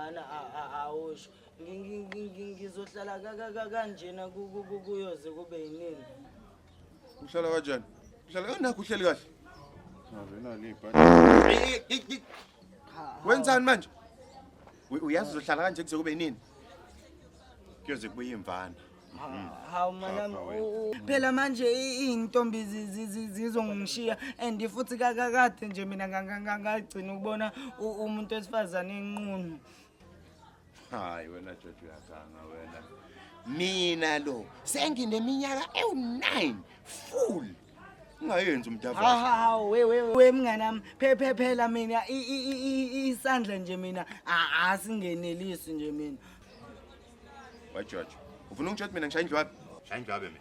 Mana awusho. Ngizohlala kanjena kuyoze kube yinini. Uhlala kanjani? Uhlala kanakho uhleli kahle. Ave nali ibhadi. Wenzani manje? Uyazi uzohlala kanje kuze kube yinini? Kuyoze kubuye imvana. Hawu manami phela manje iy'ntombi zizongishiya and futhi kakade nje mina ngagcina ukubona umuntu wesifazane enqunu. Hayi wena George uyaganga wena. Mina lo sengineminyaka ewu-9 full. Ungayenzi umdavazo. Hawu we we we mnganami phephe phela mina isandla nje mina asingenelisi nje mina. Wa George, ufuna ungitshela ukuthi mina ngishaya indlwabe? Shaya indlwabe mina.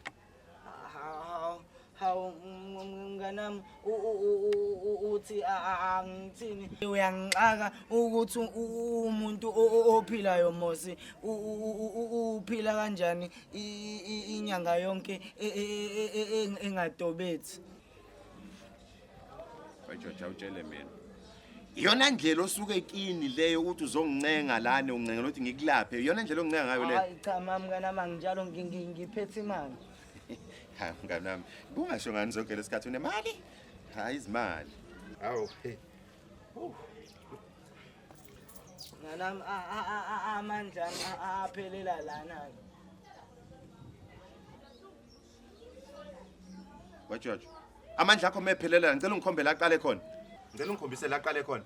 Hawu mnganami uthi angithini uyangixaka ukuthi umuntu ophilayo mosi uphila kanjani inyanga yonke engadobethi. Wajoja utshele mina. Iyona ndlela osuke kini leyo ukuthi uzongincenga lana ungincengela ukuthi ngikulaphe. Iyona ndlela ongincenga ngayo leyo. Hayi cha mama mnganami anginjalo ngiphethe imali. Hayi mngani wami, bungasho ngani zonke lesikhathi unemali? Hayi izimali. Hawu. Mnganami amandla ami aphelela lana. Wajojo. Amandla akho mephelela ngicela ungikhombe la aqale khona. Ngicela ungikhombise la aqale khona.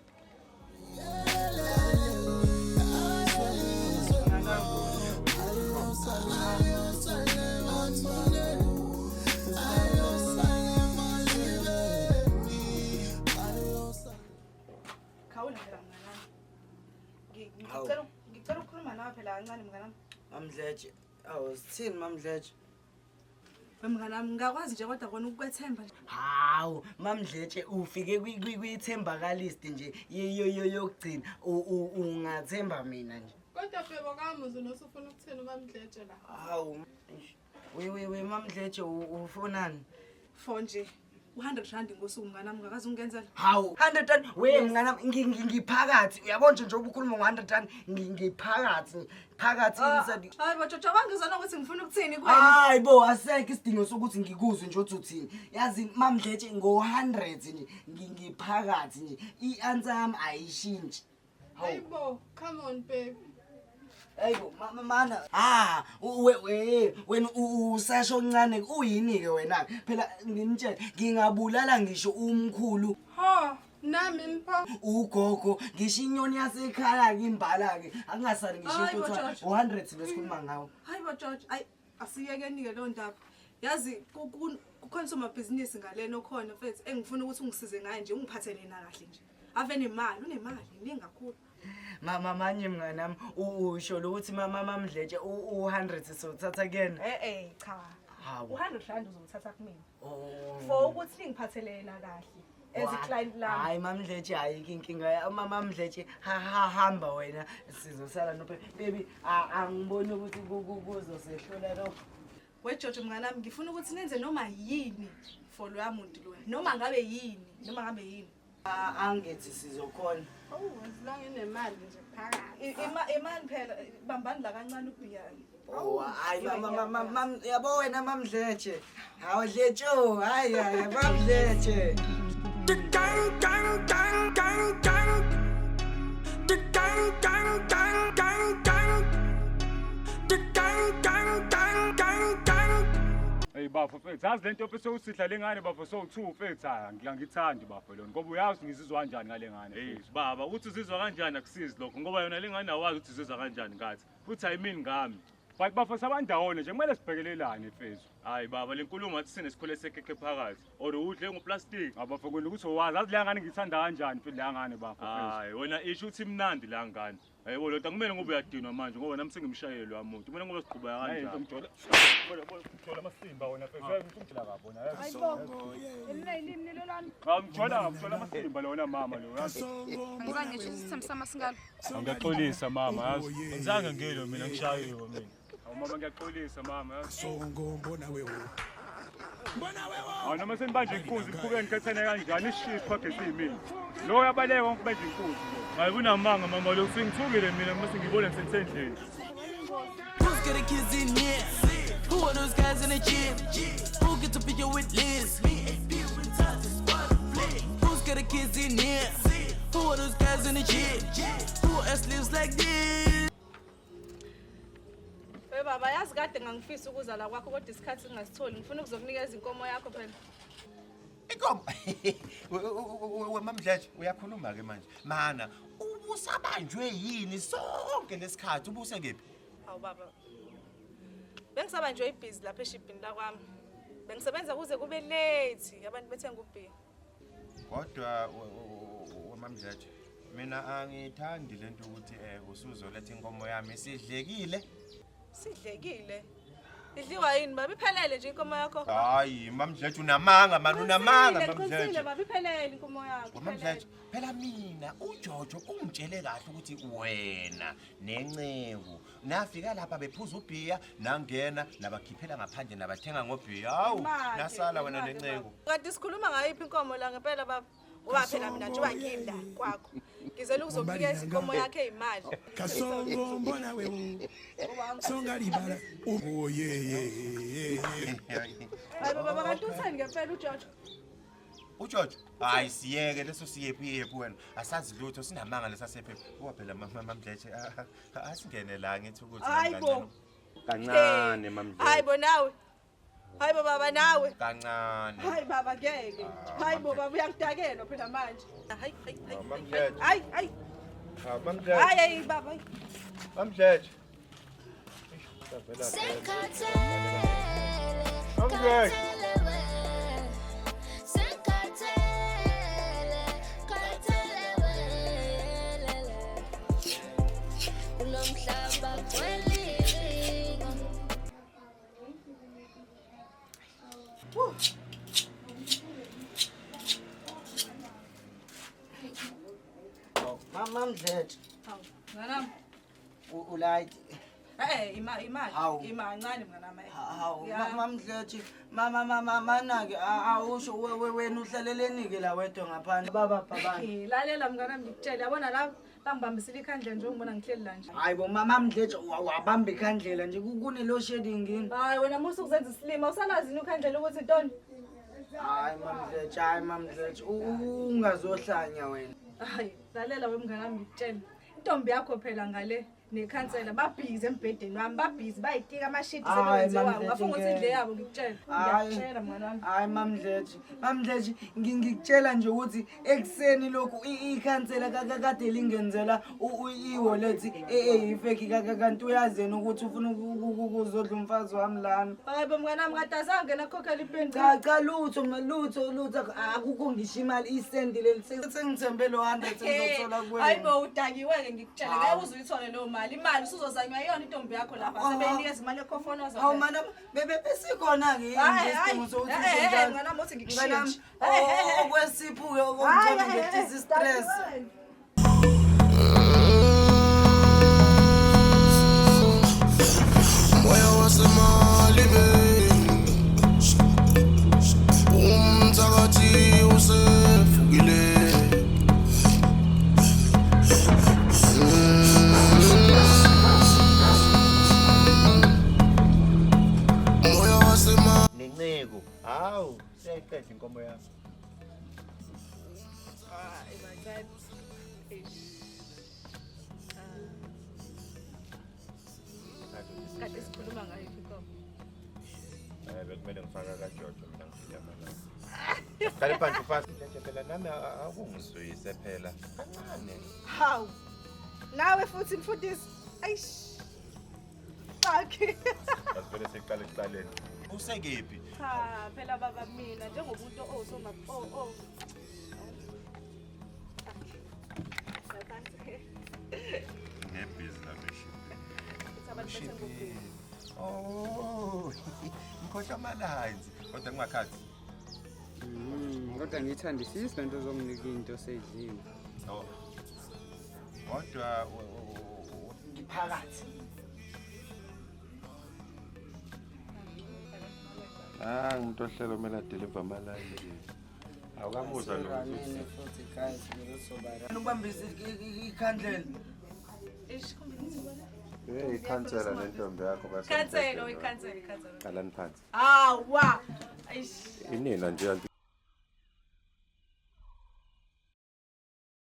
Khawula phela mnganami. Ngicela ngicela ukukhuluma nawe phela kancane mnganami. Mamdletshe, awu sithini Mamdletshe? We mnganami ngingakwazi nje kodwa kona ukukwethemba nje. Hawu, Mamdletshe ufike kwithembakalist nje yokugcina. Ungathemba mina nje. Kodwa bhebo kamuzi nosufuna ukuthini uMamdletshe la? Hawu, we we we Mamdletshe ufunani? For nje u-100 rand ngosuku mnganami ungakaze ungenzela. Hawu, 100 rand we mnganami ngiphakathi. Uyabona nje njengoba ukhuluma ngo-100 rand ngiphakathi. Phakathi inside. Hayi bo Jojo wangizona ukuthi ngifuna ukuthini kuwena. Hayi bo asekho isidingo sokuthi ngikuzwe nje uthi uthini. Yazi Mamdletshe ngo-100 nje ngiphakathi nje. I-answer yami ayishintshi. Hayibo, come on baby. Hayibo mana ah we wena usasho okuncane uyini ke wena phela nginitshele ngingabulala ngisho umkhulu Ha, nami mpho. Ugogo ngisho inyoni yasekhaya ke imbala ke akungasali ngisho Hayi into bo, kuthiwa George. 100 lesikhuluma ngawo. Hayi bo George, ayi asiyekeni ke leyo ndaba. Yazi kukhona somabhizinisi ngalena okhona mfethu engifuna ukuthi ungisize ngaye nje ungiphathele yena kahle nje. Ave nemali, unemali iningi kakhulu. Mama manje mnganami usho ukuthi mama Mamdletshe u100 sothatha kuyena. Eh eh cha. Hawu. U100 rand uzowuthatha kumina. Oh. For ukuthi ningiphathele yena kahle as a client lami. Hayi Mamdletshe ayikho inkinga. Mama Mamdletshe ha ha hamba wena sizosala no baby angiboni ukuthi kuzosehlula lokho. We George mnganami ngifuna ukuthi nenze noma yini for loya muntu loya. Noma ngabe yini, noma ngabe yini. Angithi sizokhona. Oh, as long inemali nje phakathi. Imani phela bambani la kancane ubhiyane. Oh, hayi mama mama yabo wena Mamdletshe. Hawu Dletsho, hayi hayi Mamdletshe. Gang gang gang gang gang. The gang gang gang gang gang. The gang gang gang gang gang. Hey bafo mfethu, yazi lento mfethu sewusidla lengane bafo sowu2 mfethu, angithandi bafo lona ngoba uyazi ngizizwa kanjani ngale ngane. Hey baba, uthi uzizwa kanjani akusizi lokho ngoba yona lengane awazi ukuthi uzizwa kanjani ngathi. Futhi ayimini ngami. But bafo sabandawona nje kumele sibhekelelane mfethu. Hayi baba, le nkulumo ngathi sinesikhole sekhekhe phakathi. Or udle ngoplastic. Abafo kwena ukuthi owazi, yazi le ngane ngiyithanda kanjani mfethu le ngane bafo mfethu. Hayi wena isho ukuthi imnandi la ngane. Hayibo lo akumele ngoba uyadinwa manje ngoba nami sengimshayele lo muntu. Kumele ngoba siqhubeka Hayi kanjani. ngimjola. Ngimjola amasimba wena mfethu. Ngimjola kabi wena. Hayibo. Elinayilimi nilolami. Ngimjola, ngimjola amasimba lona mama lo. Yazi. Angizange ngisho isithembu samasingalo. Ngiyaxolisa mama yazi. Hawu noma senibanje inkunzi niqhubeke nikhethene kanjani isishiye isiphaphe esiyimina. Lo uyabaleka wonke banje inkunzi lo. Hayi kunamanga mama lo sengithukile mina uma sengibona ngisendlini. Who's got the kids in here? Who are those guys in the gym? Who gets a picture with Liz? Who's got the kids in here? Who are those guys in the gym? Who else lives like this? We baba yazi kade ngangifisa ukuza la kwakho kodwa isikhathi ngingasitholi. Ngifuna ukuzokunikeza inkomo yakho phela. Inkomo. Wemamdletshe uyakhuluma ke manje. Mana ubusabanjwe yini sonke lesikhathi ubuse kephi? Hawu baba. Bengisabanjwe ibhizi lapha eshibhini lakwami. Bengisebenza kuze kube late abantu bethenga ubhiya. Kodwa wemamdletshe mina angithandi lento ukuthi usuzoletha inkomo yami isidlekile. Sidlekile. Idliwa yini baba? Iphelele nje inkomo yakho. Hayi mamdletshe unamanga mani unamanga Qinisile mamdletshe. baba iphelele inkomo yakho. Mamdletshe phela mina uJojo ungitshele kahle ukuthi wena nenceku nafika lapha bephuza ubhiya nangena nabakhiphela ngaphandle nabathenga ngobhiya. Hawu Imali, nasala wena imali, nenceku. baba. Kanti sikhuluma ngayiphi inkomo la ngempela baba? Ngoba phela mina njengoba ngila kwakho. Ngizela ukuzokunikeza inkomo yakhe eyimali. Kasongo mbona wewe songa libala oh yeah yeah yeah Hayi baba kanti utheni ngempela uJojo? uJojo hayi siyeke leso siyephi yephi wena asazi lutho sinamanga lesasephepha. Kuba phela mamdletshe asingene la ngithi ukuthi Hayi bo. kancane mamdletshe. Hayi bo nawe. Hayi bo baba nawe. Kancane. Hayi baba ngeke. Hayi bo baba uyangidakelwa phela manje. Hayi hayi hayi. Mamdletshe. Hayi hayi. Ha mamdletshe. Hayi hayi baba. hayi. Mamdletshe. Mamdletshe. Mamdletshe Hawu mnganami. ulight. Eh ima imali. Hawu. Ima kancane mnganami. Hawu Ya. mamdletshe mama mama mana-ke awusho wena uhlaleleni-ke la wedwa ngaphandle baba bhabani. Eh, Lalela mnganami ngikutshele yabona la bangibambisile ikhandlela nje ngibona ngihleli la nje. Hayi bo mamdletshe wabamba ikhandlela nje kunelo shedding yini? Hayi wena musu kuzenza isilima usalazi yini ukhandlela ukuthi intoni? Hayi mamdletshe hayi mamdletshe ungazohlanya wena. Hayi lalela we mnganami ngikutshele. Intombi yakho phela ngale nekhansela babhizi embhedeni wami babhizi bayitika amashidi Hayi, sebewenze wabo. Mamdletshe, Ngafunga ukuthi ngeke. indle yabo ngikutshele. Hayi. Ngiyakutshela mnganami. Hayi mamdletshe mamdletshe ngikutshela nje ukuthi ekuseni lokhu ikhansela kade lingenzela i-wallet eyifeki kanti uyazi yena ukuthi ufuna ukuzodla umfazi wami lana. Hayi bo mnganami kade azange nakhokhela ipeni. Cha cha lutho lutho lutho akukho ngisho imali isendi leli sengithembe lo 100 sengizothola kuwena. Hayi bo udakiwe-ke ngikutshele ngeke Hawu. uze uyithole leyo mali. Imali usuzozanywa yiyona intombi yakho lapha Awu, sebeyinikeza imali ekhofonoza. Hawu mana besikhona-ke yini Hayi, isidingo hayi. sokuthi Eh, usho eh, njalo? mnganami, uthi ngikushiye Mnganami, nje. Eh, eh, eh. okwesiphuke Hayi, okungcono eh, eh, ngehlisa i-stress. dakiwe. Moya wasemalibeni umthakathi usefukile Moya wasema Nenceku. Hawu siyayiqeda inkomo yami. Hayi kancane. Eish. Ah, Kade sikhuluma ngayo inkomo. Eh bekumele ngifaka kaJojo mina ngifika mana. Qale phansi fast. Mdletshe phela nami akungizwise phela. Kancane. Hawu. Nawe futhi mfundisi. Eish. Fuck. Asivele siqale ekuqaleni. Usekephi? Cha, phela baba mina njengomuntu owusoma oh oh. Ngebhizi lapha eshibhini. Abantu bethenga ubhizi. Oh, ngikhohlwa ama-lines kodwa ngingakhathi. Kodwa ngiyithandisisi lento zokunginika into seyidliwe. Oh. Kodwa Ngiphakathi. Ah, umuntu ohlelo kumele adeliver amalayini. Awukamuzwa Nini futhi guys ngizoba ukubambisa ikhandlela. Eish, kumbe ngithi bona. Hey, ikhansela nentombi yakho base. Ikhansela, ikhansela, ikhansela. Qalani phansi. Hawa. Eish. Inina nje anti.